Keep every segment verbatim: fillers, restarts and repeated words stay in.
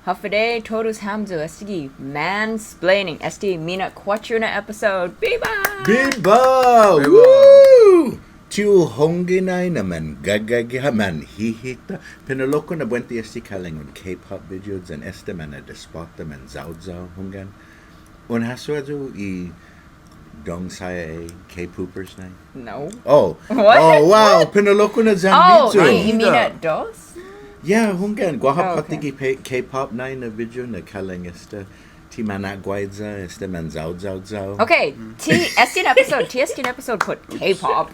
Håfa Adai todus hamyo, estague' Mansplaining, este mina'kuåttro na episode. Biba! Biba! Biba! Woo! Ti hu hongge nai na manggagaige ha' manhihita. Pine'lo-ku na buente este kalang un K-pop video, yan este mana'despåtta, manyaoyao, hunggan. Un hasso ayu i dong saina, K-poopers nai? No. Oh. What? Oh, wow. What? Pine'lo-ku na yan bihu. Oh, i, i mina'dos? Yeah, hunggan. Guaha påtte gi pe-, K-pop nai na video na kalang este. Ti mana'guaiya, este manyaoyao. Okay, ti, este na episode, ti este na episode put K-pop.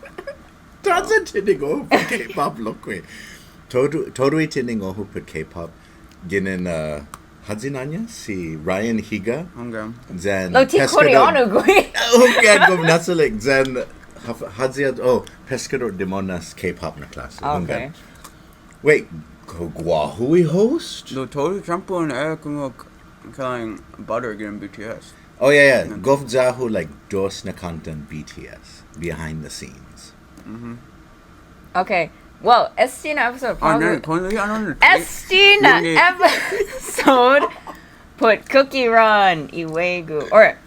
Tåya' tiningo' put K-pop lokkue'. Todu, todu i tiningo'-hu put K-pop. Ginen, uh, håyi na'ån-ña, si Ryan Higa. Hunggan. Yan Lao ti Koreano gui'. Hunggan, gof na'chalek. Yan, ha-, håyi, oh, Pescador de Monas K-pop na klåse. Ah, okay. Hunggan. Wait, kao guåhu i host? Lao todu i tiempo un e'e kumuekuentos kalang butter ginen B T S. Oh, yeah, yeah. Gof ya-hu, like, dos na kåntan B T S, behind the scenes. Mm-hmm. Okay. Well, este na episode, ah, no, probably, este na episode put Cookie Run i Wegu. Or,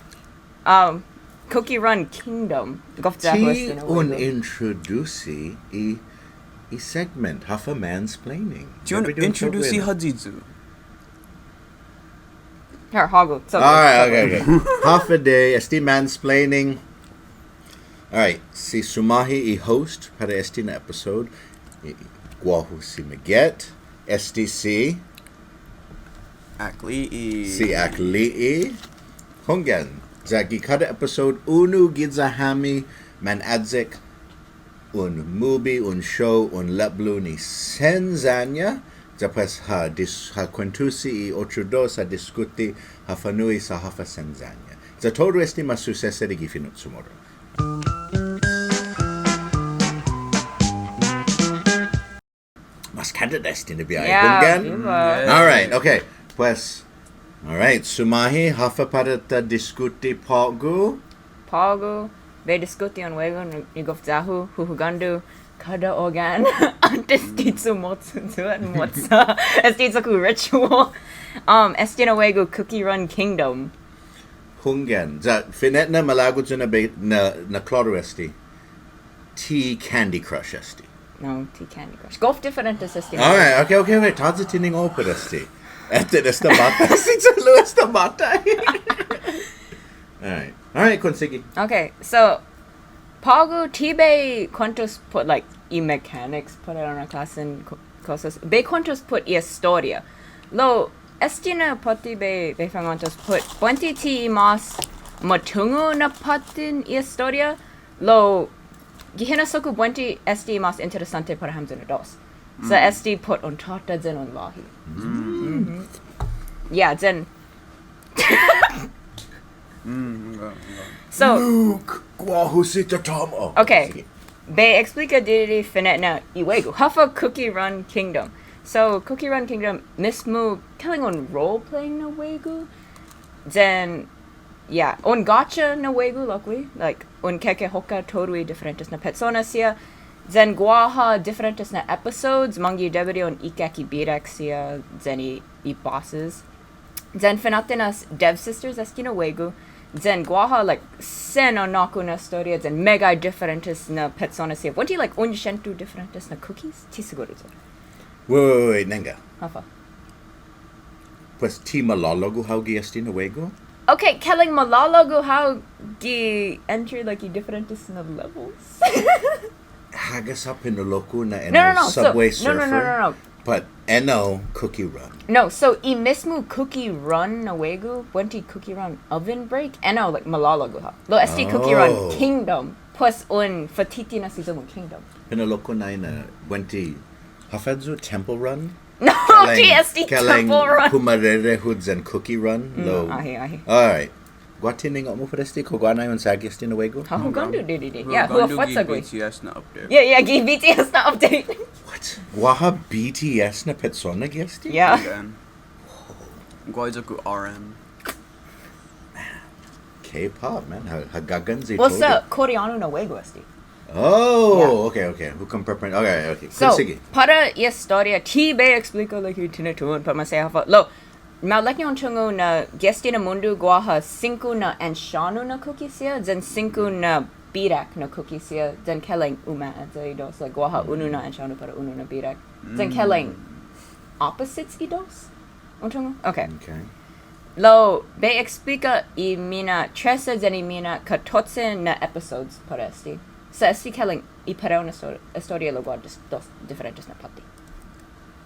um, Cookie Run Kingdom. Gof ya-hu este na Wegu. Ti un introduce i, i segment, håfa Mansplaining. Ti un introduce håyi yu'. Here, hågu. So, all right, okay, okay. Håfa Adai, este Mansplaining. All right, si Sumahi i host para este na episode. I, guåhu si Miget. Este si Akli'e'. Si Akli'e'. Hunggan. Ya gi kada episode, unu giya hami manayek un movie, un show, un lepblo ni sen ya-ña, ya pues ha dis-, ha kuentusi i otro dos, ha diskuti, ha fa'nu'i sa' håfa sen ya-ña. Ya todu este ma susesedi gi fino' CHamoru. Mas kada este na biahi, yeah, hunggan? Biba. All right, okay. Pues, all right, Sumahi, håfa para ta diskuti på'go? På'go, bai diskuti un wegu ni, ni gof ya-hu, huhugåndo, kada ogga'an åntes di chumocho yu' yan mocha. Este i iyo-ku ritual. Um, este na wegu Cookie Run Kingdom. Hunggan. Ya, fine'na malago' yu' na bai, na, na klåru este. Ti Candy Crush este. No, ti Candy Crush. Gof diferentes este. All right, okay, okay, okay. Tåya' tiningo' put este. Este, esta båta. Si Chålu esta båta. All right. All right, kuensigi. Okay, so, på'go ti bai kuentos put, like, i mechanics put, i una klåsen ko-, kosas. Bai kuentos put i estoria. Lao, este na påtte bai, bai fanguentos put. Buente ti mas matungo' na påtten i estoria. Lao, gi hinasso-ku buente este mas interesånte para hamyo na dos. Sa' este put un tåta yan un låhi. Mm-hmm. Yeah, yan. Mm, hunggan, hunggan. So, Luke, guåhu si tatå-mu. Oh, okay. Sige. Bai explica didide' fine'na i wegu. Håfa Cookie Run Kingdom. So, Cookie Run Kingdom, mismo, kalang un role-playing na wegu. Then, yeah, un gacha na wegu lokkue', like, un kekehoka todu i diferentes na petsona siha. Then guaha diferentes na episodes, manggi debi di un ikaki bidak siha, then i, i bosses. Then fina'tinas Dev Sisters este na wegu. Then guaha, like, sen onåku na estoria, then meggai diferentes na petsona siha. Buente, like, un sientu diferentes na cookies? Ti siguru yu'. Wait, wait, wait, nangga. Håfa? Pues ti malålagu hao gi este na wegu? Okay, kalang malålagu hao gi entre, like, i diferentes na levels. Hagas ha' pine'lo-ku na ennao Subway Surfer. No, no, no, no, no, no. But ennao Cookie Run. No, so i mismo Cookie Run na wegu, buente Cookie Run Oven Break, ennao, like, malålagu hao. Lao este Cookie Run Kingdom, pues un fa'titinas i iyo-mu Kingdom. Pine'lo-ku nai na buente, håfa ayu, Temple Run? No, kalang, ti este kalang Temple Run. Pumarerehu yan Cookie Run, mm, lao. Åhe', åhe'. All right. Guaha tiningo'-mu put este, kao guaha nai un sagi este na wegu? Hunggan. Hugåndo didide'. Yeah, hugåndo gi B T S na update. Yeah, yeah, gi B T S na update. What? Guaha B T S na petsona gi este? Yeah. Hunggan. Guaha iyo-ku R M. K-pop, man. Ha, ha gaganyi todu. Well, sa' Koreano na wegu este. Oh, yeah. Okay, okay. Hu komprende. Okay, okay. So, sige. Para i estoria, ti bai explica, like, i tinituhon, pat maseha håfa. Lao, Maolekña un tungo' na gi este na mundo guaha singko na ancånu na kuki siha, yan singko na birak na kuki siha, yan kalang ume'eyak i dos, like, guaha unu na ancånu para unu na birak. Yan kalang opposites i dos? Un tungo'? Okay. Okay. Lao, bai eksplika i mina' trese yan i mina' katotse na episodes para este. Sa' este kalang i parehu na esto-, estoria lao guaha dis-, dos diferentes na påtte.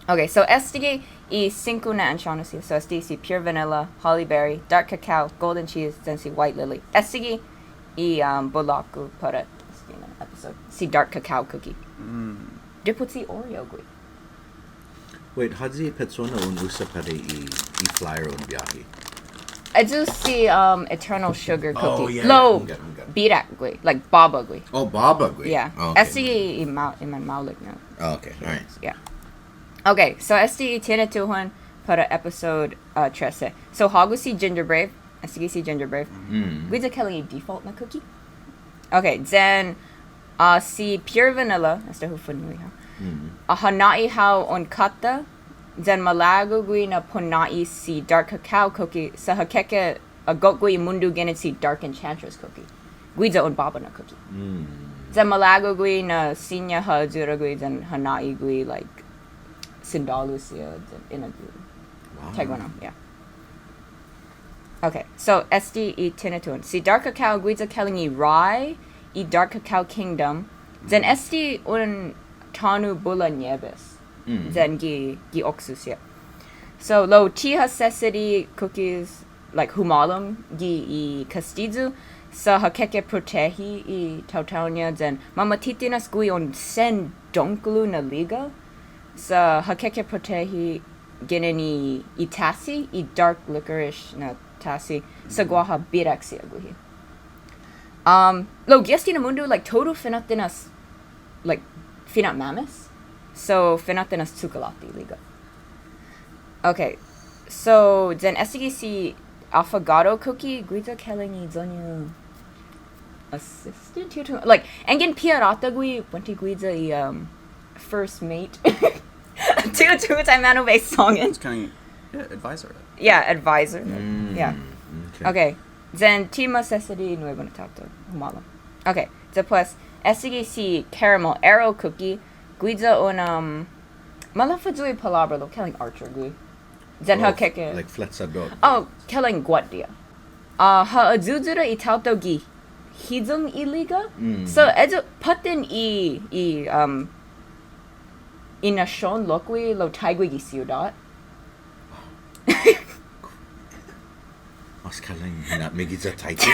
Okay, so estague' i singko na ancånu siha. So estague' si Pure Vanilla, Holly Berry, Dark Cacao, Golden Cheese, yan si White Lily. Estague' i, um, bula-hu para este na episode. Si Dark Cacao Cookie. Mm. Dipotsi Oreo gui'. Wait, håyi petsona un usa para i, i flyer un biahi? Ayu si, um, Eternal Sugar Cookie. Oh, yeah, lao, yeah, hunggan, hunggan. Birak gui', like, båba gui'. Oh, båba gui'. Yeah. Oh, okay. Este i ma-, i manmaolek, no? Oh, okay, all right. Yeah. Okay, so este i tinituhon para episode, uh, trese. So hågu si Ginger Brave, estague' si Ginger Brave. Mm. Guiya kalang i default na cookie. Okay, then, uh, si Pure Vanilla, esta hu fa'nu'i hao. Mm. Uh, ha nå'i hao un kåtta, then malago' gui' na pona'i si Dark Cacao Cookie, sa' ha keke agof gui' i mundo ginen si Dark Enchantress Cookie. Guiya un båba na cookie. Mm. Then malago' gui' na siña ha ayuda gui', then ha nå'i gui', like, sindålu siha, then inadil. Wow. Taiguenao, yeah. Okay, so este i tinituhon. Si Dark Cacao guiya kalang i rye i Dark Cacao Kingdom. Then este un tånu bula niebes. Mm. Then gi, gi oksu siha. So, lao ti ha sesedi cookies, like, humålom gi i kastiyu, sa' ha keke protehi i taotao-ña, then mama'titinas gui' un sen dångkolo na liga, sa' ha keke protehi ginen i, i tasi, i dark licorice na tasi, sa' guaha birak siha guihi. Um, lao gi este na mundo, like, todu fina'tinas, like, fina'mames. So, fina'tinas chokolate, liga. Okay. So, then estague' si affogato cookie, guiya kalang i iyon-ña assistant to, to, like, yanggen pirat-ta gui', buente guiya i, um, first mate. To, to, taimanu bai sångan. It's kind of, yeah, advisor. Yeah, advisor. Mm, yeah. Okay. Okay. Then ti ma sesedi nuebu na taotao, humålom. Okay. Despues, estague' si caramel Aero cookie, guiya un, um, malago' yu' i palåbra lao, kalang archer gui'. Then ha keke. Oh, like fletchadot. Oh, kalang guåtdia. Uh, ha ayuyuda i taotao gi hiyong i liga. Mm. So, ayu påtten i, i, um, i nasion lokkue' lao taigue gi siudåt. Mas kalang na migi ya taigue,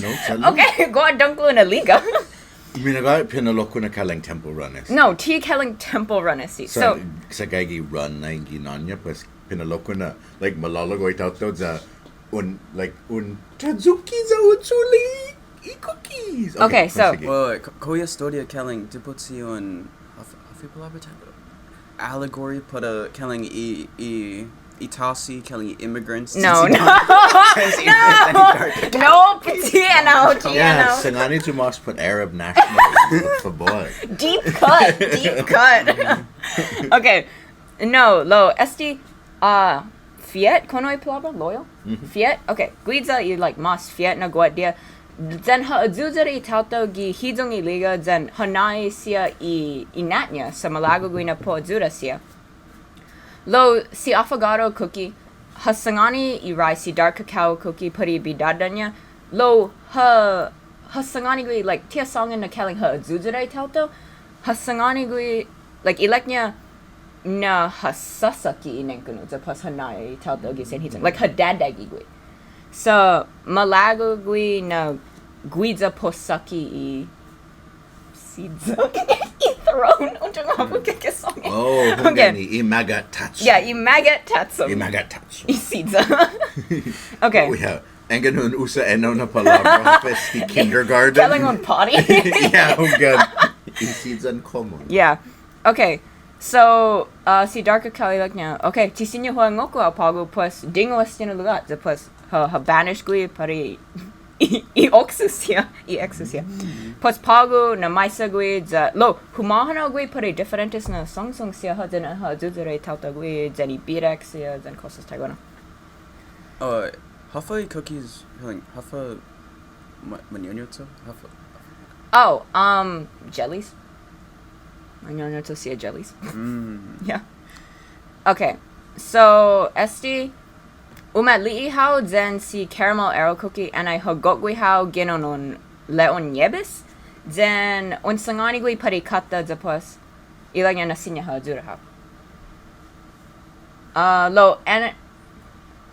no? Sa' no? Okay, guaha dångkolo na liga. Minagåhet pinalokkue' na kalang Temple Run esta. No, ti kalang Temple Run esta. So, sa' gaige run na gi na'ån-ña, pues, pinalokkue' na, like, malalago' i taotao ya un, like, un tayuyuda ya un chule' i cookies. Okay, okay, so. Sige. Wait, wait, ko-, kao estoria kalang, dipotsi un, håfa, håfa i palåbra Temple? Allegory para kalang i, i, i tasi, kalang i immigrants. No, no. No, no, ti no, ti no. Yeah, sangåni yu' mås put Arab nationalism, put fabot. Deep cut, deep cut. Okay. No, lao, este, uh, fiet, kao i palåbra, loyal? Mm-hmm. Fiet? Okay. Guiya i, like, mås fiet na guåtdia. Then ha ayuyuda i taotao gi hiyong i liga, then ha nå'i siha i, i inat-ña, sa' malago' gui' na para u ayuda siha. Lao, si affogato cookie, ha sangåni i rye si dark cacao cookie para i bidådå-ña. Lao, ha, ha sangåni gui', like, ti ha sångan na kalang ha ayuyuda i taotao. Ha sangåni gui', like, ilek-ña na ha sasåkki i nengkanno'-ta, pues ha nå'i i taotao gi sen hiyong. Like, ha dadaigi gui'. Sa' malago' gui' na guiya para u såkki i siya. I throne. Un tungo' håfa bai keke sångan. Oh, okay. Hunggan, i magåhet tatsum. Yeah, i magåhet tatsum. I magåhet tatsum. I siya. Okay. Oh, yeah. Yanggen un usa enao na palåbra, pues, i kindergarten. Kalang un potty. Yeah, hunggan. I siya komu. Yeah. Okay. So, uh, si Dark Cacao ilek-ña, okay, ti siña hu hungok hao på'go, pues, dingu este na lugåt, ya, pues, ha, ha banish gui' para i, i oksu siha, i oksu siha. Mm. Pues på'go na maisa gui', ya, lao, humåhanao gui' para i diferentes na songsong siha, ha, yan ha ayuyuda i taotao gui', yan i birak siha, yan kosas taiguenao. Uh, håfa i cookies, like, håfa ma-, mañoño'cho'? Håfa? Oh, um, jellies. Mañoño'cho' siha jellies. Mm. Yeah. Okay. So, este, umali'e' hao yan si Caramel Aero Cookie, anai ha go'gue hao ginen un le'on niebes, yan un sangåni gue' para i kåtta, ya pues, ilek-ña na siña ha ayuda hao. Uh, lao, an-,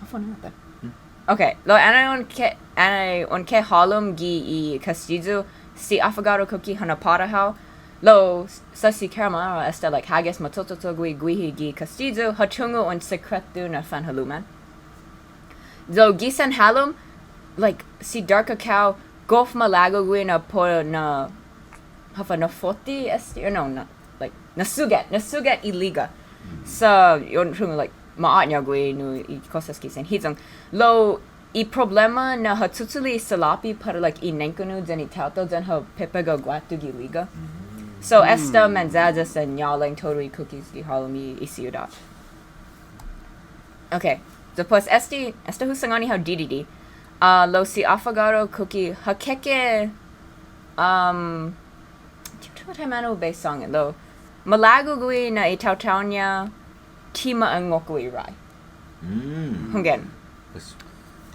håfa na esta? Hmm. Okay, lao, anai un ke-, anai un ke' hålom gi i kastiyu, si Affogato Cookie ha na'påra hao, lao, sa' si Caramel Aero esta, like, hagas macho'cho'cho' gue' guihi gi kastiyu, ha tungo' un sekretu na fanhaluman. Lao, gi sanhalom, like, si Dark Cacao, gof malago' gue' na po-, na, håfa, na fotte este, no, na, like, na sugat, na sugat i liga. Mm. Sa' un tungo', like, ma'å'ñao gue' nu i kosas gi san hiyong. Lao i problema na ha chuchule' salåpe' para, like, i nengkunu' yan i taotao yan ha pepega guatu gi liga. Mm. So, esta, mm, mancha'chas yan ñålang todu i cookies gi halom i, i siudåt. Okay. Ya pues este, esta hu sangåni hao didide'. Ah, lao si Affogato Cookie, ha keke, um, ti hu tungo' taimanu bai sångan, lao malago' gue' na i taotao-ña ti ma angokko i rai. Mm. Hunggan. Pues,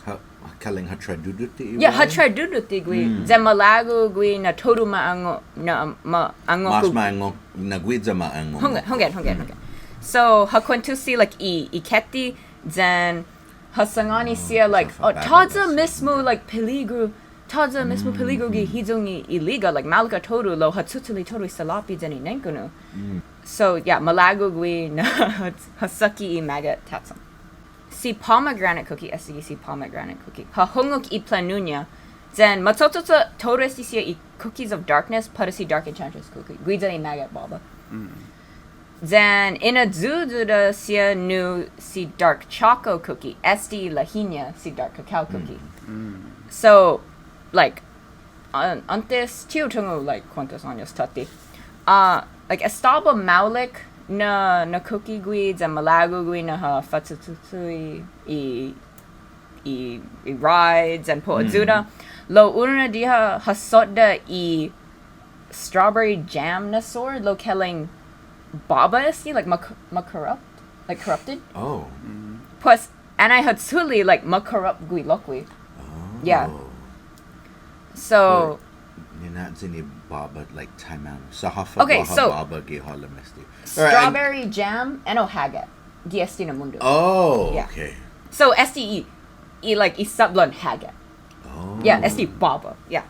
ha, ha kalang ha traduduti i rai? Yeah, ha traduduti gue'. Mm. Ya malago' gue' na todu ma ango-, na ma angokko. Mas ma angokko, na guiya ma angokko. Hunggan, hunggan, hunggan, mm, hunggan. So, ha kuentusi, like, i, i keti, yan ha sangåni siha, like, oh, tåya' mismo, like, peligro, tåya' mismo peligro gi hiyong i, i liga, like, maolek ha' todu, lao ha chuchule' todu i salåpe' yan i nengkunu'. Mm. So, yeah, malago' gue' na ha, ha sakki i maggot tatsong. Si Pomegranate Cookie, este si Pomegranate Cookie. Ha hungok i planu-ña, yan macho'cho'cho' todu este siha i Cookies of Darkness, para si Dark Enchantress Cookie. Guiya i maggot båba. Mm. Yan in ayuyuda siha nu si Dark Choco Cookie, este i lahi-ña si Dark Cacao Cookie. Mm. Mm. So, like, an-, åntes, ti hu tungo', like, kuåntos åños tåtte. Ah, like, estaba maolek na, na cookie gue', yan malago' gue' na ha fa'tututuhi i i, i rides and po' ayuda. Mm. Lao unu na diha ha sodda' i strawberry jam na sort, lao kalang båba este, like, ma, ma corrupt, like, corrupted. Oh. Mm. Pues, anai ha chule', like, ma corrupt gue' lokkue'. Oh. Yeah. So, but nina'yi ni båba, like, taimanu. Sa' håfa, okay, guaha so, båba gi halom este. All right, and strawberry jam, ennao haga gi este na mundo. Oh, yeah, okay. So, este i, i, like, i sablon haga. Oh. Yeah, este båba. Yeah.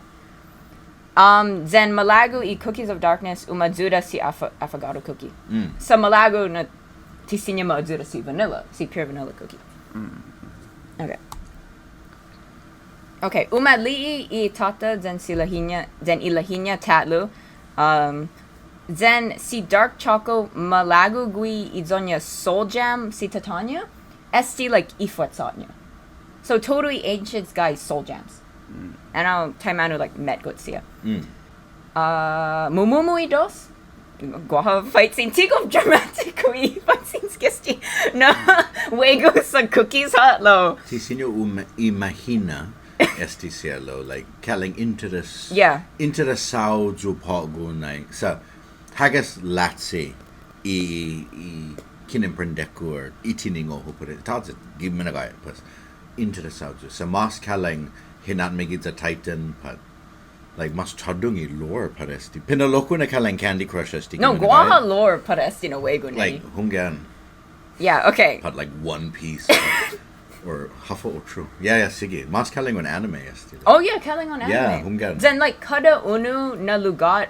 Um, yan malago' i Cookies of Darkness, umayuda si Affa-, Affogato Cookie. Mm. Sa' malago' na ti siña ma ayuda si vanilla, si pure vanilla cookie. Mm. Okay. Okay, umali'e' i tåta yan si lahi-ña, yan i lahi-ña ta'lo, um, yan si Dark Choco malago' gue' i iyon-ña Soul Jam si tatå-ña, este, like, i fuetzå-ña. So, todu i ancients gai Soul Jams. Mm. Ennao taimanu, like, metgot siha. Mm. Ah, mumumu i dos. Guaha faitsin, ti gof dramatiko i faitsin gi este na huego sa' cookies ha', lao. Ti siña u ma-, imahina este siha, lao, like, kalang interes-, yeah, interesao yu' på'go, like, sa' hagas lachi i, i kinemprende-ku or i tiningo'-hu put it, tåya' gi minagåhet, pues, interesao yu'. Sa' mas kalang hinatme giya Titan, pat like, mas chåddong i lore para este. Pinalokkue' na kalang Candy Crush este. No, guaha lore para este na huego, like, nai. Hunggan. Yeah, okay. But, like, One Piece. Or håfa otro. Yeah, yeah, sige. Mas kalang un anime este. Oh, yeah, kalang un anime. Yeah, hunggan. Then, like, kada unu na lugåt,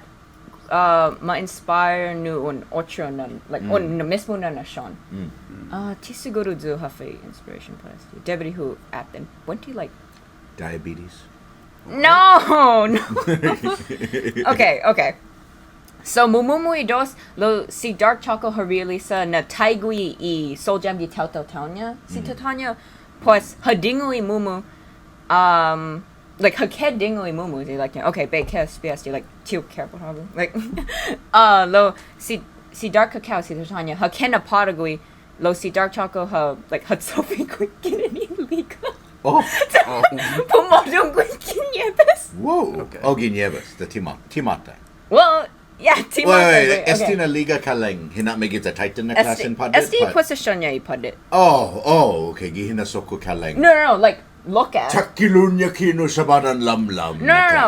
uh, ma inspire nu un otro na, like, mm, un, na mismo na nasion. Mm. Uh, ti siguru yu' håfa i inspiration para este. Debi di hu atan. Buente, like, diabetes. No, no. Okay, okay. So, mumumu i dos, lao si Dark Choco ha realiza na taigue i Soul Jam gi taotao-ña si tatå-ña, pues ha dingu i mumu, um, like, ha kedingu i mumu, they like, okay, bai ke espia este, like, ti hu care about it, like, uh, lao si, si Dark Cacao si tatå-ña ha kena'påra gue', lao si Dark Choco ha, like, ha cho'gue gue' ginen i liga. Oh, oh. Pumodong gui' gi niebes. Wow. Okay. Oh, gi niebes. The Tima-, Timata. Well, yeah, Timata. Wait, wait, wait. Este na liga kalan hinanao gi Titanic na klåsen pådet. Este position-ña i pådet. Oh, oh, okay. Gi hinasso-ku kalan. No, no, no, like, look at. Takkilo' ña kinu sabaran lamlam. No, no, no.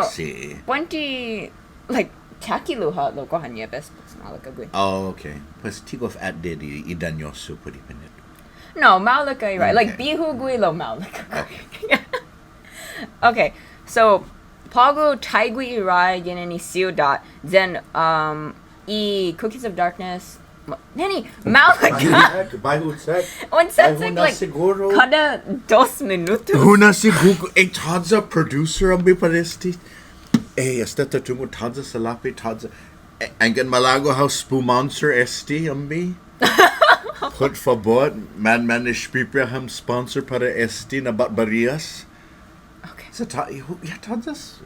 Buente, like, takkilo' ha' lao guaha niebes, pues maolek ha' gui'. Oh, okay. Pues ti gof atdidi i dañosu put i pinetu. No, maolek ha' i rai. Like, okay. Bihu gui' lao maolek ha' gui'. Okay. Okay, so, på'go taigue i rai ginen i siudåt, then, um, i Cookies of Darkness, ma-, nani, maolek ha'. Bai hu check, bai hu check. Un check, like, kada dos minutos. Hu na'siguru, eh, tåya' producer, um, bi para este. Eh, esta ta tungo' tåya' salåpe', tåya'. Eh, anggen malago' hao spumonsor este, um, bi. Put fabot, man, man, espipia ham sponsor para este na batbarias. Okay. So, ta-, i hu-, yeah, tåya' s-,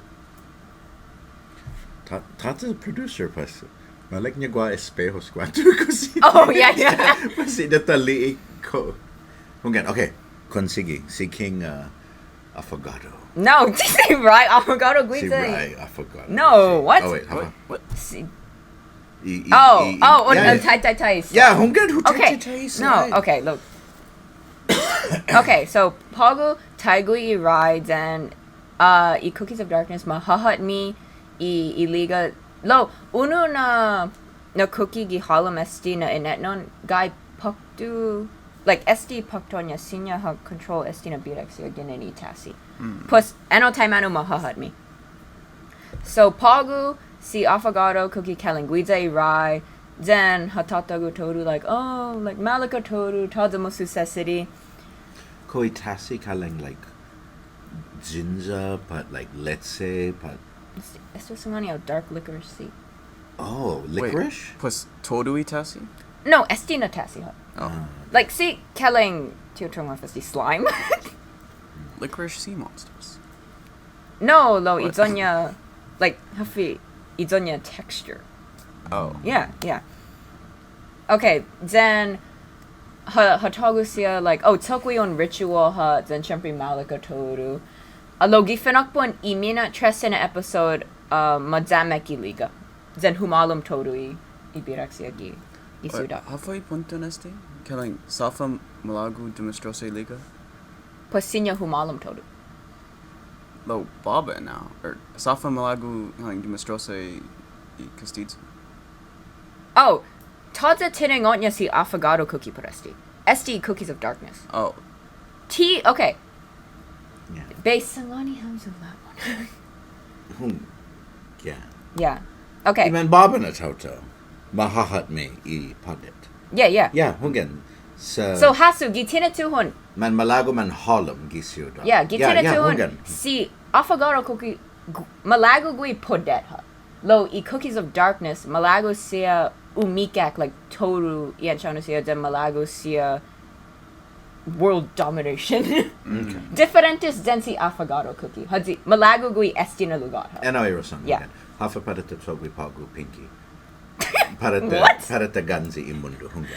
ta-, tåya' producer, pues. Maolekña guaha espehos kuånto kusina. Oh, yeah, yeah. Pues, si detalle ko. Hunggan, okay. Konsigi, si King, uh, Affogato. No, si Ray Affogato, si guiya. Ray Affogato. No, what? Oh, wait, how about? What? Si- I, i, oh, i, i, oh, yeah, un, yeah. Tai, tai, tai, so. Yeah, hunggan, hu tai, okay. Tai, tai, so, no, right. Okay, look. Okay, so, på'go taigue i rai, then, uh, i Cookies of Darkness, mahåhatme i, i liga. Lao, unu na, na cookie gi halom este na inetnon, gai pokto, like, este pokto-ña siña ha control este na birak siha ginen i tasi. Mm. Pues, ennao taimanu mahåhatme. So, på'go, si Affogato cookie kalan guiya i rai, then ha tåtago todu, like, oh, like, maolek ha' todu, tåya' masusesedi. Kao i tasi kalan, like, ginger, pat, like, leche, pat. Este, este sangåni hao dark licorice, si. Oh, wait, licorice? Pues todu i tasi? No, este na tasi ha'. Oh. Ah. Like, si kalan, ti hu tungo' håfa este, slime. Licorice sea monsters. No, lao, what? I iyon-ña, like, håfa, i iyon-ña texture. Oh. Yeah, yeah. Okay, then, ha, ha tågo' siha, like, oh, cho'gue un ritual ha', then siempre maolek ha' todu. Uh, lao gi finakpo'-ña i mina'tres na episode, uh, mayamek i liga. Then humålom todu i, i birak siha gi, i siudåt. Håfa i punton este? Kalan, sa' håfa malago' dumåstrose i liga? Pues siña humålom todu. Lao båba ennao, or sa' håfa malago', like, dumåstrose i kastiyu. Oh, tåya' tiningo'-ña si Affogato cookie put este. Este Cookies of Darkness. Oh. Ti, okay. Yeah. Bai sangåni hamyo la'mon. Hmm. Yeah. Yeah. Okay. I manbåba na taotao. Mahåhatme i pådet. Yeah, yeah. Yeah, hunggan. So, so hasso, gi tinituhon. Manmalago' manhålom gi siudåt. Yeah, gi tinituhon. Yeah, yeah, hunggan. Si Affogato cookie, gu-, malago' gui' pådet ha'. Lao i Cookies of Darkness, malago' siha umikak, like, todu i anchånu siha, then malago' siha world domination. Okay. Diferentes yan si Affogato cookie. Håyi, malago' gui' este na lugåt ha'. Ennao i rason. Yeah. Hunggan. Håfa para ta cho'gue på'go, Pinky. Para ta, what? Para ta ganzi i mundo, hunggan.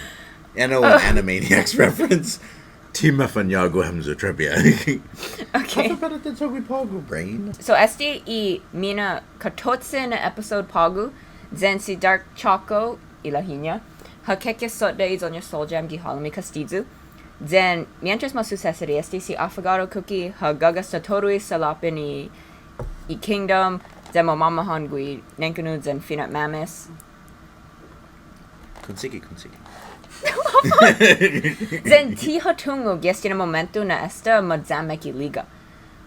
Ennao, oh. Animaniacs reference. Ti mafañågu hamyo trivia. Okay. Håfa para ta cho'gue på'go, brain. So, este i mina'katotse na episode på'go, yan si Dark Choco, i lahi-ña, ha keke sodda' i iyon-ña Soul Jam gi halom i kastiyu. Then, mientras masusesedi este, si Affogato cookie ha gagasta todu i salåpe' ni i kingdom, then mamamahan gui' nengkanno' yan fina'mames. Konsigi, konsigi. Then ti ha tungo' gi este na momento na esta mayamek i liga.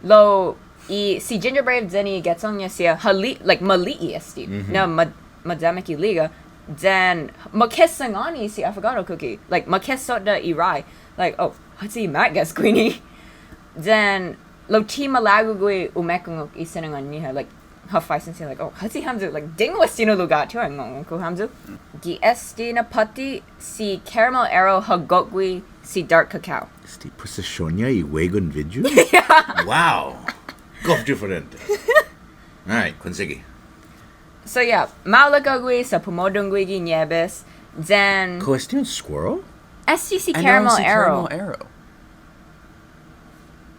Lao i, si Ginger Brave yan i gechong-ña siha ha li-, like, mali'e' este. Mm-hmm. Na ma-, mayamek i liga, then makesangåni si Affogato cookie, like, makesodda' i rai, like, oh, håyi ma'gas guini. Then, lao ti malago' gui' umekungok i sinangån-ñiha, like, ha faisen siha, like, oh, håyi hamyo, like, dingu este na lugåt, ti hu engångok hamyo. Gi este na påtte, si Caramel Arrow ha go'gue si Dark Cacao. Este posision-ña i huegon video? Yeah. Wow. Gof diferente. All right, konsigi. So, yeah, maolek ha' gui' sa' pumodong gui' gi niebes, then. Kao este un squirrel? Este si Caramel Arrow. Caramel Arrow.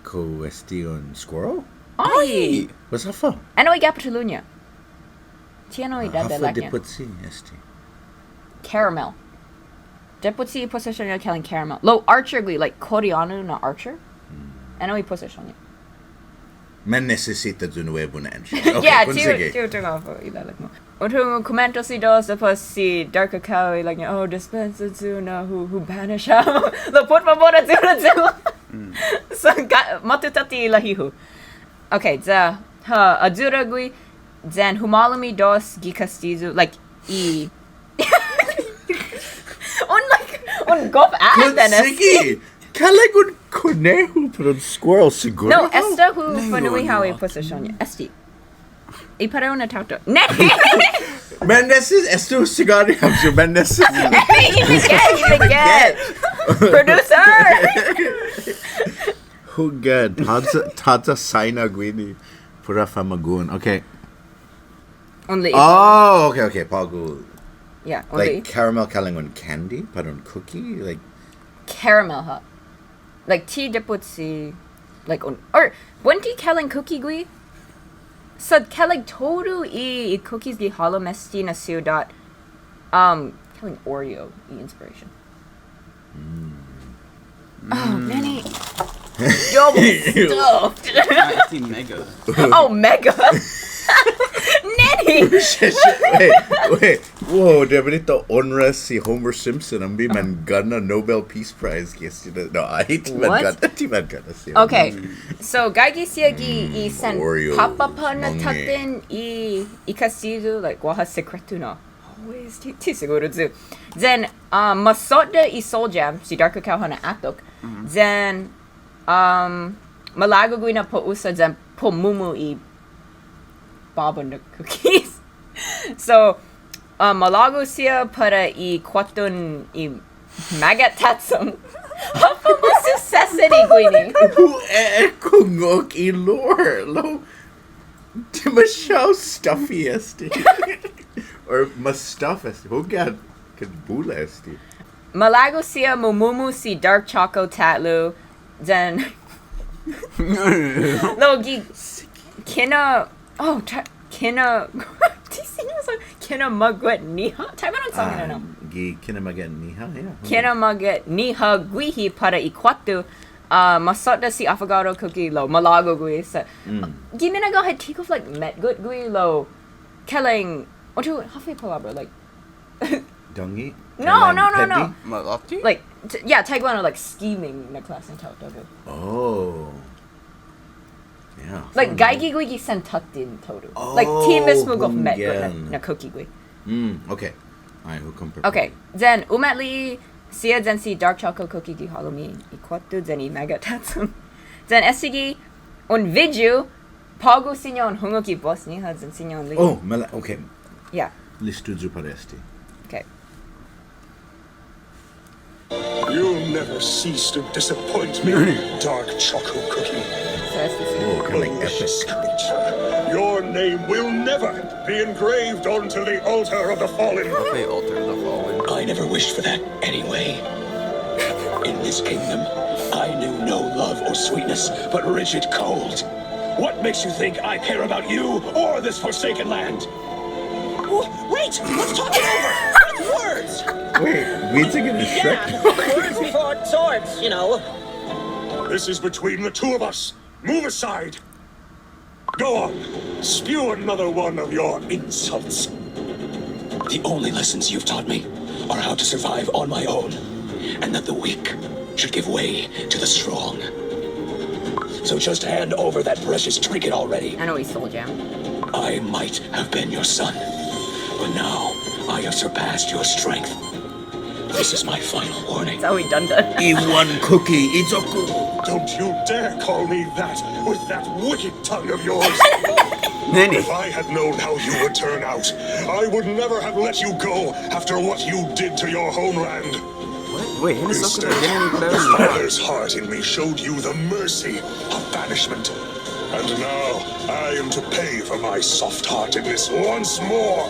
Kao este un squirrel? Ai! Ai! Pues håfa? Ennao i gapot hilo'-ña. Ti ennao i dadailak-ña. Håfa dipotsi este? Caramel. Dipotsi i position-ña kalan caramel. Lao archer gui', like, Koreano na archer. Hmm. Ennao i position-ña. Man nisisita yu' nuebu na answer. Okay, yeah, ti hu, ti hu tungo' håfa ilelek-mu. Un hungok, kumuentos i dos, dipotsi Dark Kakao i ilek-ña, oh, dispensa yu' na hu, hu banish hao. Lao put fabot ayuda yu'. Mm. So, ga-, måtto tåtte i lahi-hu. Okay, ya, ha, ayuda gui', yan humålom i dos gi kastiyu, like, i. Un, like, un gof atan este. Sige. Kalan un konehu, pero un squirrel siguro. No, esta hu fa'nu'i hao i position-ña. Este. I parehu na taotao. Neni! Man nisisita, este hu sigåri hamyo, man nisisita. Neni, i biget, i biget. Producer! Hunggan, tåya', tåya' saina guini. Pura famagu'on. Okay. Only. Oh, okay, okay. På'go. Yeah, only. Like caramel kalan un candy, pat un cookie, like. Caramel, ha. Like, ti dipotsi, like, un, or, buente kalan cookie gui'? Sa' kalan todu i, i cookies gi halom este na siudåt, um, kalan Oreo i inspiration. Mm. Oh, mm. Neni. Double stuffed. Ah, este mega. Oh, mega. Neni. Wait, wait. Wow, debi di ta onra si Homer Simpson, an bai mangånna Nobel Peace Prize gi este. No, ai, ti mangånna, ti mangånna si. Okay. Mm. So, gaige siha gi i sen påpa' na tåtten i, i kastiyu, like, guaha sekretu na. Always, ti, ti siguru yu'. Then, um, masodda' i Soul Jam, si Dark Kakao ha na'atok. Mm-hmm. Then, um, malago' gui' na para u usa yan para u mumu i babon na cookies. So, uh, malago' siha para i kuåtton i maggot tatsong. Håfa ma susesedi guini? Hu ekungok i lure, lao. Demasiao stuffy este. Or ma stuff este. Hunggan, ken bula este. Malago' siha mumumu si Dark Choco ta'lo. Then, lao gi kina, oh, ta-, kina, ti siña sa', kinamague'niha? Taimanu sa', no, no. Ah, gi kinamague'niha, yeah. Kinamague'niha guihi para i kuåtto, ah, masodda' si Affogato Cookie lao malago' gui' sa'. Mm. Gi minagåhet ti gof, like, metgot gui' lao kalan, otro, håfa i palåbra, like, Dungy? No, no, no, no. Peddi? Malåte'? Like, t-, yeah, taiguenao, like, scheming na klåsen taotao. Oh. Yeah. Like, gaige gui' gi sen tåtten todu. Like, ti mismo gof metgot na, na cookie gui'. Mm, okay. Ai, hu komprende. Okay, then, umali'e' siha then si Dark Choco Cookie gi halom i kuåtto then i maggot tatsong. Then este gi un video, på'go siña un hungok i bos-ñiha, yan siña un li'e'. Oh, mala-, okay. Yeah. Listo yu' para este. Okay. You'll never cease to disappoint me, Dark Choco Cookie. So that's the same. Oh, kinda like epic. Malicious creature. Your name will never be engraved onto the altar of the fallen. Okay, altar of the fallen. I never wished for that anyway. In this kingdom, I knew no love or sweetness, but rigid cold. What makes you think I care about you or this forsaken land? W-, wait! Let's talk it over! With words! Wait, we took it as Shrek? Yeah, words before swords, you know. This is between the two of us. Move aside. Go on. Spew another one of your insults. The only lessons you've taught me are how to survive on my own, and that the weak should give way to the strong. So just hand over that precious trinket already. Ennao i Soul Jam. I might have been your son, but now I have surpassed your strength. This is my final warning. It's always done done. Eat one cookie, it's okay. Don't you dare call me that with that wicked tongue of yours. Neni. If I had known how you would turn out, I would never have let you go after what you did to your homeland. What? Wait, instead, the father's heart in me showed you the mercy of banishment. And now I am to pay for my soft-heartedness once more.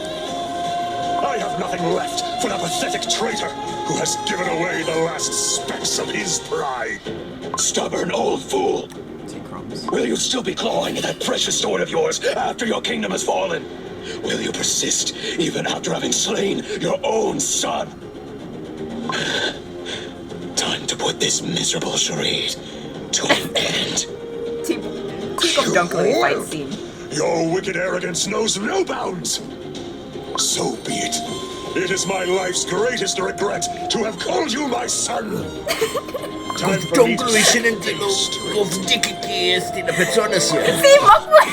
I have nothing left for the pathetic traitor who has given away the last specks of his pride. Stubborn old fool. Will you still be clawing at that precious sword of yours after your kingdom has fallen? Will you persist even after having slain your own son? Time to put this miserable charade to an end. Ti-, ti komu dångkolo i fight scene. Your wicked arrogance knows no bounds. So be it. It is my life's greatest regret to have called you my son. Time for me to set things straight. Si Mokwe!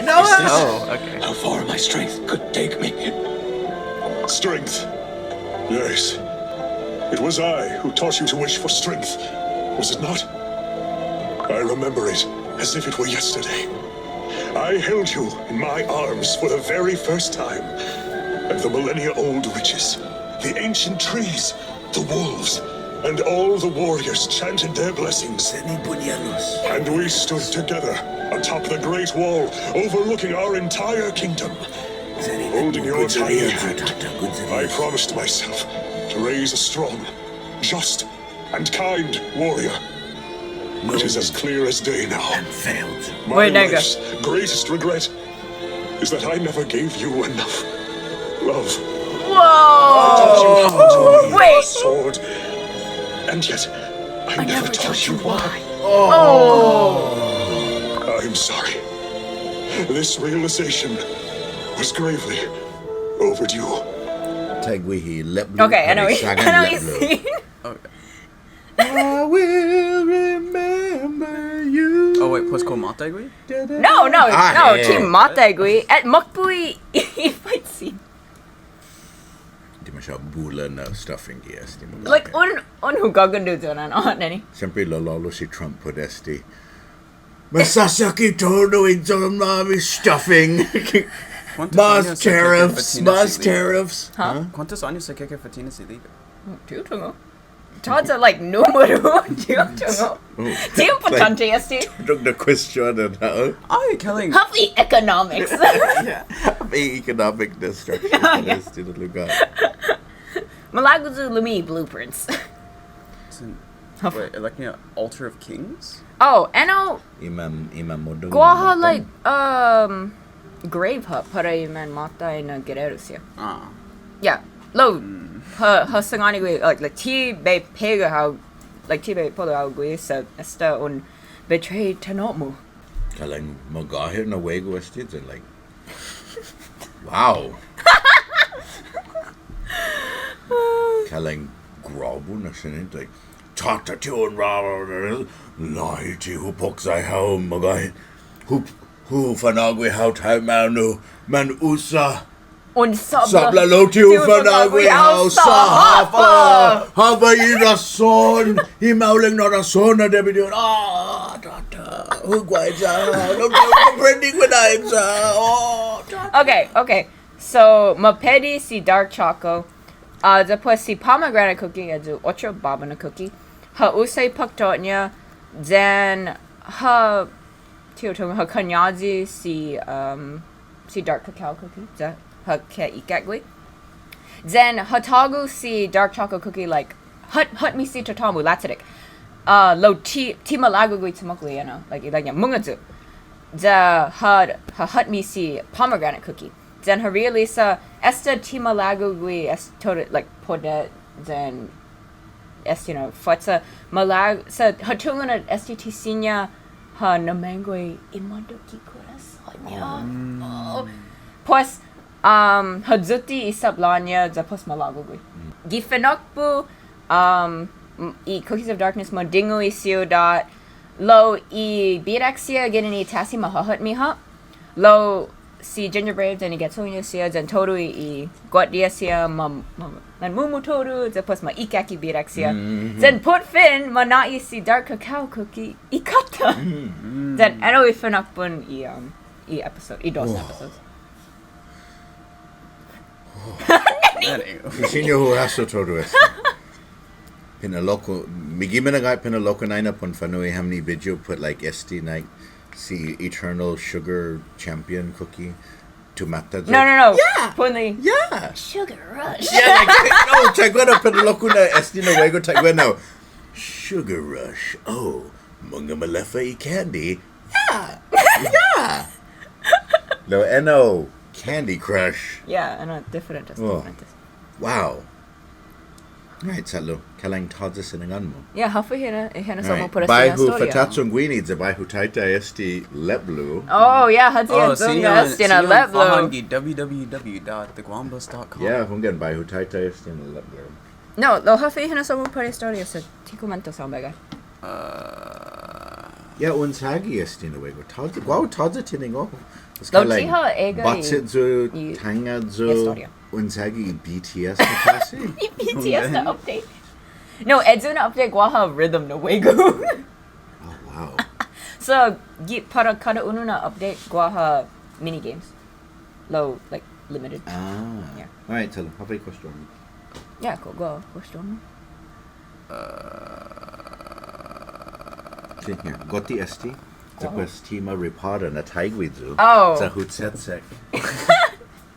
No, no. Oh, okay. How far my strength could take me. Strength. Yes. It was I who taught you to wish for strength, was it not? I remember it as if it were yesterday. I held you in my arms for the very first time, and the millennia-old riches, the ancient trees, the wolves, and all the warriors chanted their blessings. And we stood together atop the Great Wall, overlooking our entire kingdom. Holding your tiny hand, I promised myself to raise a strong, just, and kind warrior. It is as clear as day now. My life's greatest regret is that I never gave you enough love. Whoa! Wait. Sword. And yet, I, never taught you why. Oh! I'm sorry. This realization was gravely overdue. Taiguihi, lepblo. Okay, I know. I know you see. I will remember you. Oh, wait, pues kao måtai gui'? No, no, no, ti måtai gui'. Eh, makpo' i fight scene. Ti maseha bula na stuffing gi este. Like, un, un hu gagågu yu' na, no, nene. Siempre lalålo' si Trump put este. Masasaki todu i jomami stuffing. Mas tariffs, mas tariffs. Huh? Kuåntos åños sa' keke fa'tinas i libre? Ti hu tungo'. Tåya' like numero. Ti hu tungo'. Ti impottånte este. Duk na question and how. Ai, Kelly. Håfa i economics. May economic destruction este na lugåt. Malago' yu' lumi blueprints. Wait, like, you know, Altar of Kings? Oh, ennao. I man, i man modu. Guaha, like, um, grave hut para i manmåtai na guerreros siha. Ah. Yeah. Lao, ha, ha sangåni gui', like, like, ti bai pega' hao, like, ti bai polu' hao gui' sa' esta un betray tano'-mu. Kalang magåhet na huegu este, and like, wow. Kalang grabu na siña, like, tåta ti un ra, lahi ti hu poksai hao magåhet. Hu, hu fa'nå'gue hao taimanu, man usa. Un sabla. Sabla lao ti hu fa'nå'gue hao sa' håfa. Håfa i rason. I maolek na rason na debi di un. Ah, tåta. Hu guaiya. No, no, no, prendi guinaiya. Oh, tåta. Okay, okay. So, ma pedi si dark choco. Uh, despues si pomegranate cookie, ayu otro båba na cookie. Ha usa i poktot-ña, then ha, ti hu tungo', ha kañåyi si, um, si dark cacao cookie, ya ha ke'ikek gui'. Then ha tågo' si dark choco cookie, like, hot, hot mi si tatå-mu, lachaddek. Uh, lao ti, ti malago' gui' chumoklong, you know, like, ilek-ña, mungnga yu'. Ya ha, ha hot mi si pomegranate cookie. Then ha realiza, esta ti malago' gui', es-, todu, like, podet, then, es-, you know, fuetsa, malag-, sa', ha tungo' na esti ti siña ha namango' i mådok i korason-ña. Oh. Pues, um, ha yute' i sablån-ña, ya pues malago' gui'. Gi finakpo', um, m-, i Cookies of Darkness, ma dingu i siudåt, lao i bidak siha ginen i tasi ma hahot-miha, lao si Ginger Brave yan i ga'chong-ña siha yan todu i, i guatdia siha ma, ma, manmumu todu, despues ma ikaki bidak siha. Yan put fin, ma nå'i si dark cacao cookie i katta. Yan ennao i finakpo' i, um, i episode, i dos episodes. Siña hu hasso todu este. Pinaloko, migi minagåhet pinaloko nai na pon fa'nu'i ham ni video put like este nai si Eternal Sugar Champion Cookie to mata. No, no, no. Yeah. Pon i. Yeah. Sugar Rush. Yeah, like, no, taiguenao, pinaloko na este na huegu, taiguenao. Sugar Rush. Oh, Mungnga maleffa i candy. Yeah. Yeah. Lao ennao Candy Crush. Yeah, ennao diferentes, Oh. Diferentes. Wow. All right, Salo. Kalang tåya' siningan-mu. Yeah, håfa i hinasso-mu All right. put Bai este hu na estoria. Fatachong guini ya bai hu taitai este lepblo. Oh, yeah, håyi Oh, atunga siña, este na siña lepblo. Fahångi, w w w dot the guambas dot com. Yeah, hunggan bai hu taitai este na lepblo. No, lao håfa i hinasso-mu put estoria sa' ti kumånta sa' un biahi. Uh, Yeah, un chagi este na huego. Tåya', wow, tåya' tiningo'. Lao ti ha egga' i Bachit yu, i tanga yu, estoria. Un chagi B T S na klåse? B T S na update. No, ayu na update guaha rhythm na huego. Oh, wow. So, gi, para kada unu na update guaha mini games. Lao, like, limited. Ah. Yeah. All right, Salo, håfa i kuestion? Yeah, kao guaha kuestion. Siña, go'te este. Sa' pues ti ma ripåra na taiguihi yu'. Oh. Sa' hu chetsek.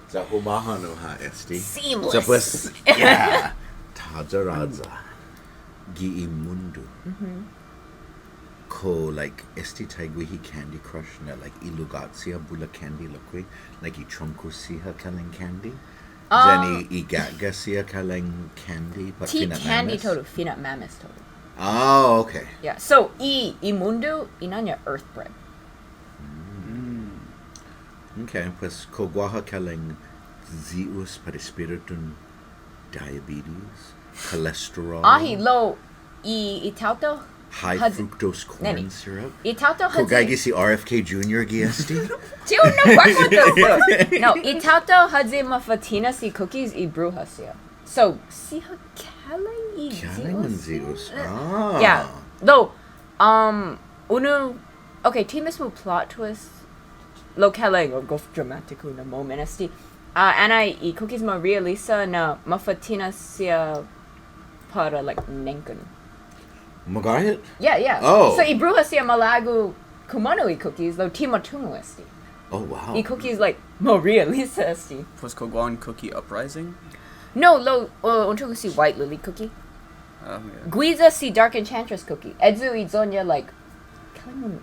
Sa' hu mahånao ha' este. Seamless. Sa' pues, yeah. Tåya' råya. Gi i mundo. Kao, like, este taiguihi Candy Crush na, like, i lugåt siha bula candy lokkue', like, i trongko siha kalang candy. Ah. Yan i, i gå'ga' siha kalang candy, pat Ti fina'mames. Candy todu, fina'mames todu. Oh, okay. Yeah. So, i, i mundo, i nåna earth bread. Okay, pues kao guaha kalang yu'os para espiritun diabetes, cholesterol, Åhe', lao, i, i taotao, high has- fructose corn Neni. Syrup. I taotao Kao håyi. gaige si R F K Junior gi este? Ti un na'guaguatu. No, i taotao håyi mafa'tinas i cookies i bruha siha. So, siha kalang i Kalang un yu'os. yu'os. Ah. Yeah. Lao, um, unu, okay, ti mismo plot twist. Lao kalang, o gof dramatiko na moment este. Uh, annai i cookies ma realiza na mafa'tinas siha para, like, nengkan. Magåhet? Yeah, yeah. Oh. So, i bruha siha malago' kumånao i cookies, lao ti ma tungo' este. Oh, wow. I cookies, like, ma realiza este. Pues kao guaha un cookie uprising? No, lao, uh, un tungo' si White Lily cookie. Ah, yeah. Guiya si Dark Enchantress cookie. Ayu i iyo-ña, like, kalang un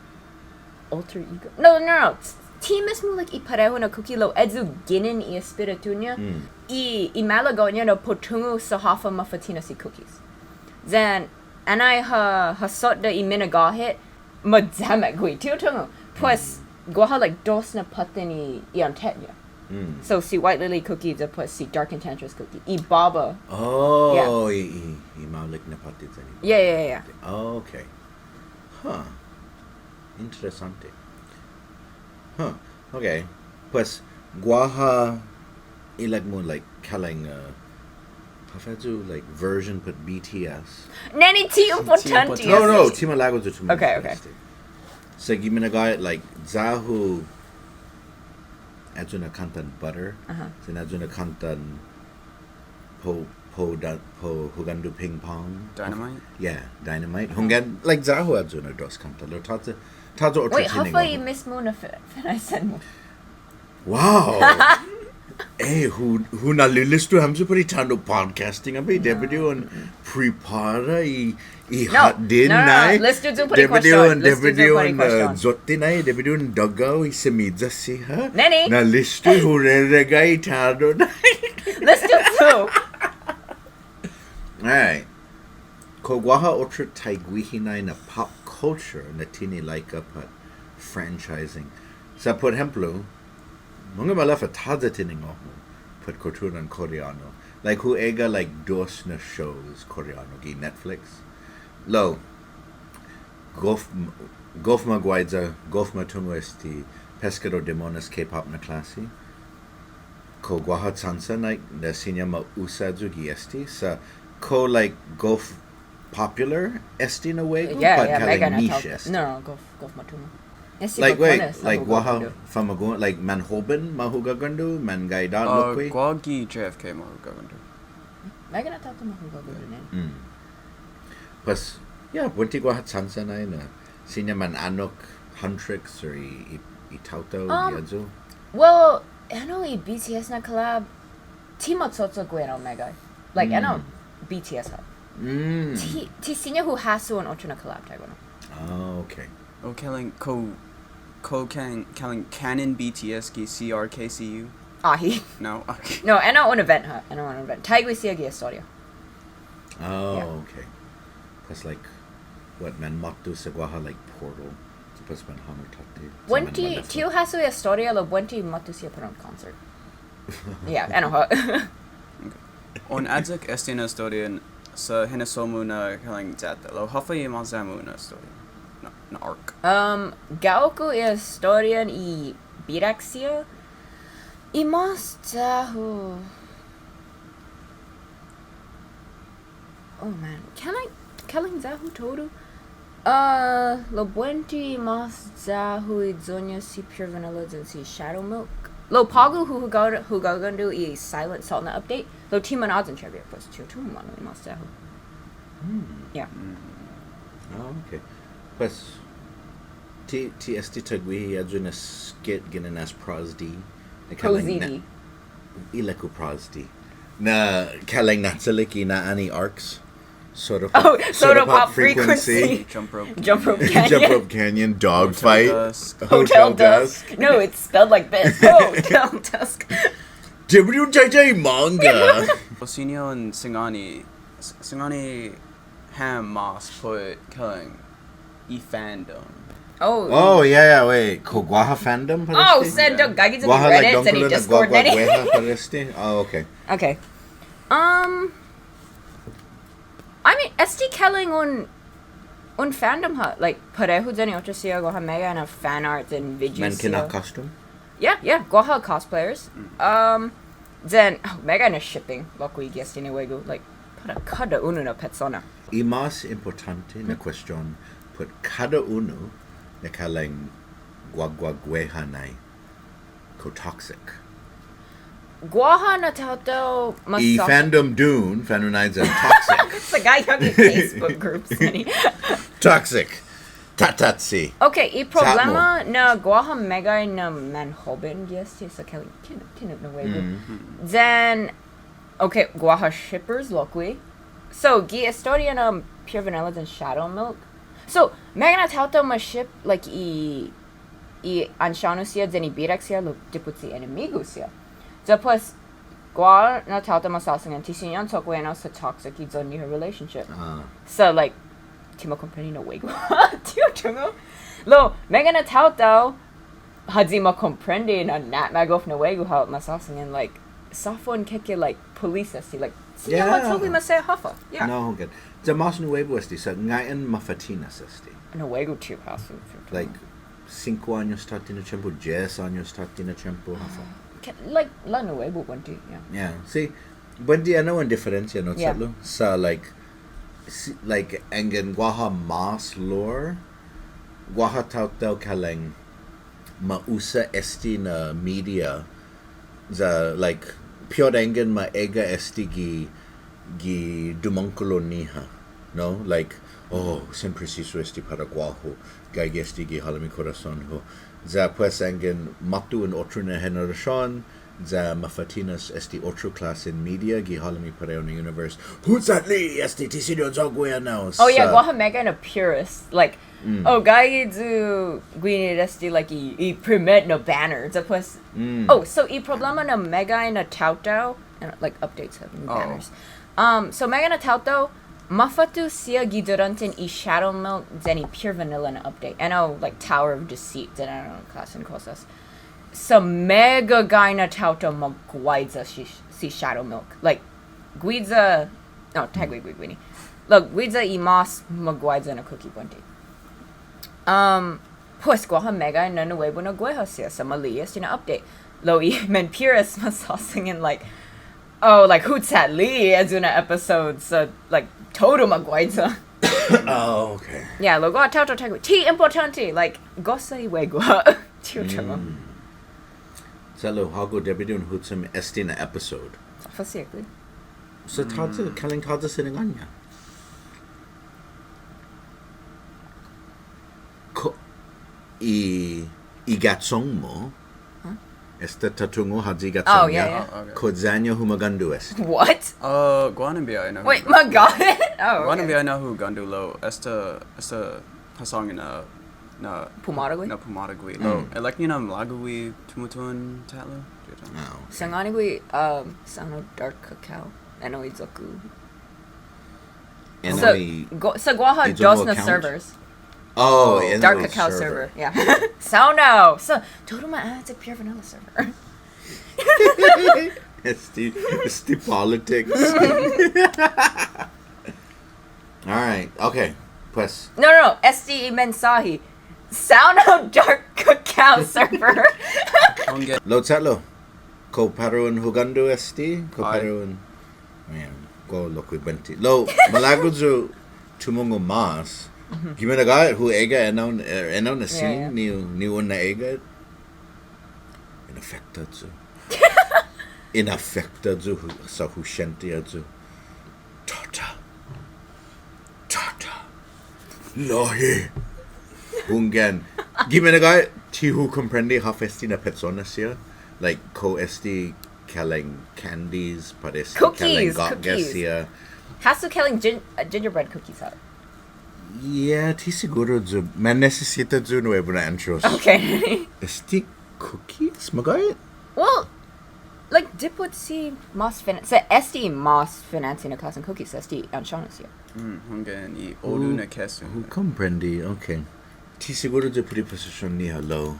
alter ego. No, no, no. Ti mismo, like, i parehu na cookie lao ayu ginen i espiritu-ña. Mm. I, i malago'-ña na para u tungo' sa' håfa mafa'tinas i cookies. Then, annai ha, ha sodda' i minagåhet, ma ya-migue, ti hu tungo'. Pues, guaha, like, dos na påtten i, i ånte-ña. Mm. So, si White Lily cookie, despues si Dark Enchantress cookie. I båba. Oh, Yeah. i, i, i maolek na påtte yan i. Yeah, yeah, yeah. Oh, okay. Huh. Interesånte. Huh. Okay. Pues, guaha ilek-mu, like, kalang, uh, håfa ayu, like, version put B T S. Neni, ti un Ti un påtånte. påtånte. No, no, ti malago' yu' tumutuhon. Okay, okay. Sa' gi minagåhet, like, ya-hu ayu na kåntan Butter. Aha. Yan ayu na kåntan Para, para, da-, para hugåndo ping pong. Dynamite? Yeah, Dynamite. Hunggan, like, ya-hu ayu na dos kånta. Lao tåya', tåya' otro. Wait, håfa i tiningo'. Mismo na fi-, finaisen-mu? Wow. Eh, hu, hu na'lilisto hamyo put i tano' podcasting, abe, debi di un prepara i, i No, hotdog, no, no, no. nai. Let's do some put i Debi di question. un, Let's do debi di some put i un, uh, question. yotte', nai. Debi di un dugga' i simiya' siha. Neni. Na'listo hu regresu i tano', nai. Let's do two. All right. Kao guaha otro taiguihi nai na pop culture na tinilaika pat franchising. Sa' put ehemplo, mungnga maleffa tåya' tiningo'-hu put kutturan Koreano. Like, hu egga', like, dos na shows Koreano gi Netflix. Lao, gof, gof ma guaiya, gof ma tungo' este Pescador Demones K-pop na klåse. Kao guaha chansa, like, na siña ma usa yu' gi este, sa' kao, like, gof popular este na huegu, Yeah, pat yeah, kalang meggai na niche tåta-, este. no, gof, gof ma tungo'. Este Like, wait, Bacones, like, no, guaha, gof. famagu'on, like, manhoben, mahugaguendu, manggaidåt, Uh, lokkue'. Guaha gi J F K mahugaguendu. Meggai na tåta mahugaguendu, nai. Mm. Pues, yeah, buente guaha chansa nai na siña manannok Huntrix or i, i, i taotao, Um, i ayu. Well, ennao i B T S na collab, ti ma cho'cho'gue ennao meggai. Like, Mm. ennao B T S ha'. Mm. Ti, ti siña hu hasso un otro na collab taiguenao. Ah, okay. O kalang kao, kao kalang, kalang canon B T S gi C R K C U? Åhe'. No? Okay. No, ennao un event ha'. Ennao un event. Taigue siha gi estoria. Oh, Yeah. Okay. That's like, what, manmåtto sa' guaha, like, portal. Sa' pues manhånao tåtte. Sa' Buente, manmåtto. Ti hu hasso i estoria lao buente måtto siha para un concert. Yeah, ennao ha'. Un ayek este na estoria sa' hinasso-mu na kalang ya-ta. Lao håfa i mas ya-mu na estoria. Na, na ark. Um, Gaoko i estorian i birak siha. I mas ya-hu. Oh man, kalang, kalang ya-hu todu? Uh, lao buente mas ya-hu i yoña si Pure Vanilla yan si Shadow Milk. Lao på'go hu hugågu, hugågu i Silent Salt na update. Lao ti manåyan trivia, pues ti hu tungo' månu i mas ya-hu. Hmm. Yeah. Ah, okay. Pues, ti, ti este ta guihi ayu na skit ginen as Prosdy. Na kalang na- Prosdy. Ilek-hu Prosdy. Na kalang na'chalek i na'an i arks. Soda Pop, Oh, Soda Pop Frequency. Jump Rope. Jump Rope Canyon. Jump Rope Canyon, Dog Hotel Fight, Dusk. Hotel Dusk. No, it's spelled like this. Hotel Dusk. W J J Manga. Lao siña un sangåni, s- sangåni ham mås put kalang i fandom. Oh. Oh, yeah, yeah, wait. Kao guaha fandom? Oh, sen dok gaige to Guaha, Reddit like, and i dångkolo na Discord guaha nani. Guaha para este? Oh, okay. Okay. Um, I mean, este kalang un, un fandom ha', like, parehu yan i otro siha guaha meggai na fan art and videos. Mankinak costume? Yeah, yeah, guaha cosplayers. Um, then, oh, meggai na shipping, lokkue' gi este na nuebu, like, para kada unu na petsona. I mas impottånte na question, put kada unu na kalang guaguagueha nai kao toxic. Guaha na taotao mas I sa- fandom dun, fanunai yan toxic. Sa' gaige gi Facebook groups, nani. Toxic. Tatatsi. Okay, i problema na guaha meggai na manhoben gi este sa' kalang kinu, kinu na nuebu. Mm. Then, okay, guaha shippers lokkue'. So, gi estoria na Pure Vanilla yan Shadow Milk. So, meggai na taotao ma ship, like, i, i ansiånu siha yan i birak siha, lao dipotsi enemigu siha. Ya pues, guaha na taotao ma såsangan ti siña un cho'gue ennao sa' toxic i iyon-ñiha relationship. Ah. So, like, ti ma komprende na nuebu. Ti hu tungo'. Lao, meggai na taotao, håyi ma komprende na na'magof na nuebu hao ma såsangan, like, sa' fon keke, like, police este, like, siña ma cho'gue ma sa' håfa. Yeah. No, hunggan. Ya mas nuebu este, sa' ngai'an mafa'tinas este. Na nuebu ti hu hasso. Like, singko åños tåtte na tiempo, dies åños tåtte na tiempo, håfa. Ke-, like, lao nuebu buente, yeah. Yeah, si, buente ennao un diferensia, no, Yeah. che'lu? Sa', like, si, like, yanggen guaha mas lore, guaha taotao kalang ma usa este na media, ya, like, piot yanggen ma egga' este gi, gi dumångkolo-ñiha, no? Like, oh, sen presisu este para guåhu, gaige este gi halom i korason-hu. Ya pues yanggen måtto un otro na henerasion, ya mafa'tinas este otro klåsen media gi halom i parehu na universe. Hutchatli este ti siña un cho'gue ennao. Oh, yeah, Sa' guaha meggai na purist. Like, Mm. oh, gaige yu' guini este, like, i, i primet na banner. Ya pues, Mm. oh, so i problema na meggai na taotao, and, like, updates of new Oh. banners. Um, so meggai na taotao, mafattao siha gi duranten i Shadow Milk yan i Pure Vanilla na update. Ennao, like, Tower of Deceit, yan ennao klåsen kosas. Sa' meggai na taotao ma guaiya si, si Shadow Milk. Like, guiya, no, taiguihi guini. Lao, guiya i mas ma guaiya na kuki buente. Um, pues guaha meggai na nuebu na gueha siha sa' ma li'e' este na update. Lao i man purist ma såsangan, like, oh, like, hutchatli este na episode sa', like, todu ma guaiya. Oh, okay. Yeah, lao guaha taotao taiguihi. Ti impottånte, like, gosa i nuebu. Ti hu tungo'. Mm. Sa' lao, hågu debi di un hutchong este na episode. Fåsigue. Sa' tåya', kalang tåya' sinangån-ña. Kao, i, i ga'chong-mu, Huh? esta ta tungo' håyi Oh, ga'chong-ña. yeah, yeah. Oh, okay. Kao ya-ña humagåndo este. What? Uh, guaha na biahi na hu- Wait, magåhet? Oh, Guaha na okay. Biahi na hu ga'chong-ña lao esta, esta Pasångan na, na Pumåra gui'? Na pumåra gui'. Lao, mm, ilek-ña na malago' gui' tumutuhon ta'lo. Ah, okay. Sangåni gui', um, Sound Out Dark Cacao. Ennao i iyo-ku. Ennao i, sa' guaha dos na servers. Oh, ennao i Dark Cacao server. Server. Yeah. Sound Out. So, todu ma-, ah, it's a Pure Vanilla server. Este, este politics. All right. Okay. Pues. No, no, no. Este i mensåhi. Sound Out Dark Cacao server. Lao ta'lo. Kao para un hugåndo este, kao para un, man, kao lokkue' buente. Lao, malago' yu' tumungo' mås. Gi minagåhet hu egga' ennao, eh, ennao na scene, ni, ni un na'egga'. In afekta yu'. In afekta yu', hu, sa' hu siente yu'. Tåta. Tåta. Låhi. Hunggan. Gi minagåhet, ti hu komprende håfa este na petsona siha. Like, kao este kalang candies, pat este kalang gå'ges siha. Cookies. Hasso kalang gin-, uh, gingerbread cookies ha'? Yeah, ti siguru yu'. Man nisisita yu' nuebu na entros. Okay. Este cookies, magåhet? Well, like, dipotsi mås fin-, sa' este mås financian na klåsen cookies, este anchånao siha. Mm, hunggan i odu na kesu. Hu komprende, okay. Ti siguru yu' put i posision-ñiha lao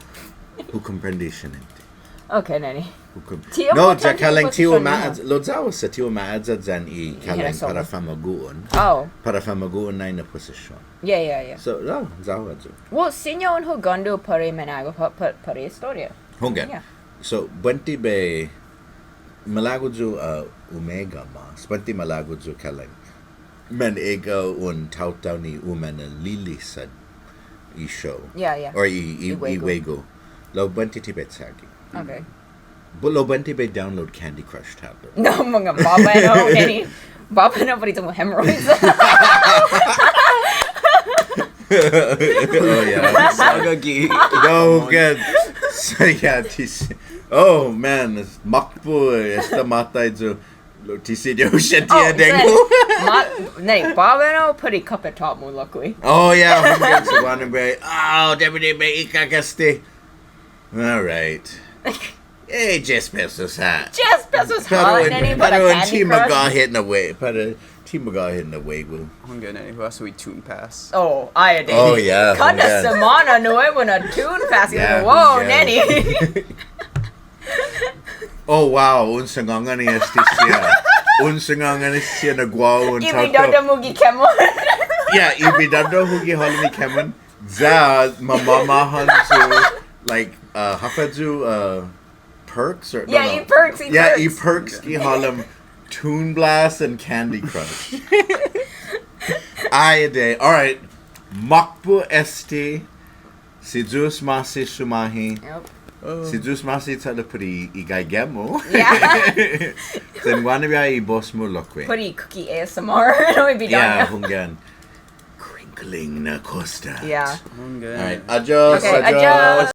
hu komprende siente. Okay, neni. Hu kom-, no, ya kalang ti u ma-, lao ya-hu sa' ti u ma'å'ga' yan i kalang para famagu'on. Oh. Para famagu'on nai na posision. Yeah, yeah, yeah. So, lao, ya-hu ayu. Well, siña un hugåndo para i minagof-, pa-, pa-, para estoria. Hunggan. Yeah. So, buente bai, malago' yu', uh, umegga' mås. Buente malago' yu' kalang man egga' un taotao ni umanalilis i show. Yeah, yeah. Or i, i, i wego. Lao buente ti bai chagi. Okay. But lao buente bai download Candy Crush ta'lo. No, mungnga båba ennao, neni. Båba ennao put i tungo' hemorrhoids. Oh, yeah. Saga gi. No, good. So, yeah, this, oh, man, makpo', esta måtai yu'. Lao ti siña hu siente dengue. Oh, ma-, neni, båba ennao put i kup i tåtmo lokkue'. Oh, yeah, hunggan, so, guaha na biahi. Oh, debi di bai ikaka' este. All right. Eh, dies pesos ha'. Dies pesos ha', neni, para un ti magåhet na we-, para ti magåhet na wegu. Hunggan, neni, hu hasso i Toon Pass. Oh, ai adai. Oh, yeah, kada semåna nuebu na Toon Pass. Yeah, wow, neni. Oh, wow, un sangångani este siha. Un sangångani este siha na guåhu un taotao. I bidådå-mu gi kemmon. Yeah, i bidådå-hu gi halom i kemmon. Ya, ma-, ma-, mamåhan yu', like, uh, håfa yu', uh, Perks or, no, yeah, no. I Perks, i Perks. Yeah, i Perks gi halom Toon Blast and Candy Crush. Ai adai. All right. Makpo' este. Si Yu'os ma'åse' sumåhi. Yep. Oh. Si Yu'os ma'åse' ta'lo put i gaige-mu. Yeah. Sen guaha na biahi i bos-mu lokkue'. Put i cookie A S M R. No, i bidådå. Yeah, hunggan. Crinkling na kosta. Yeah. Hunggan. All right. Adios, okay, adios. Adios.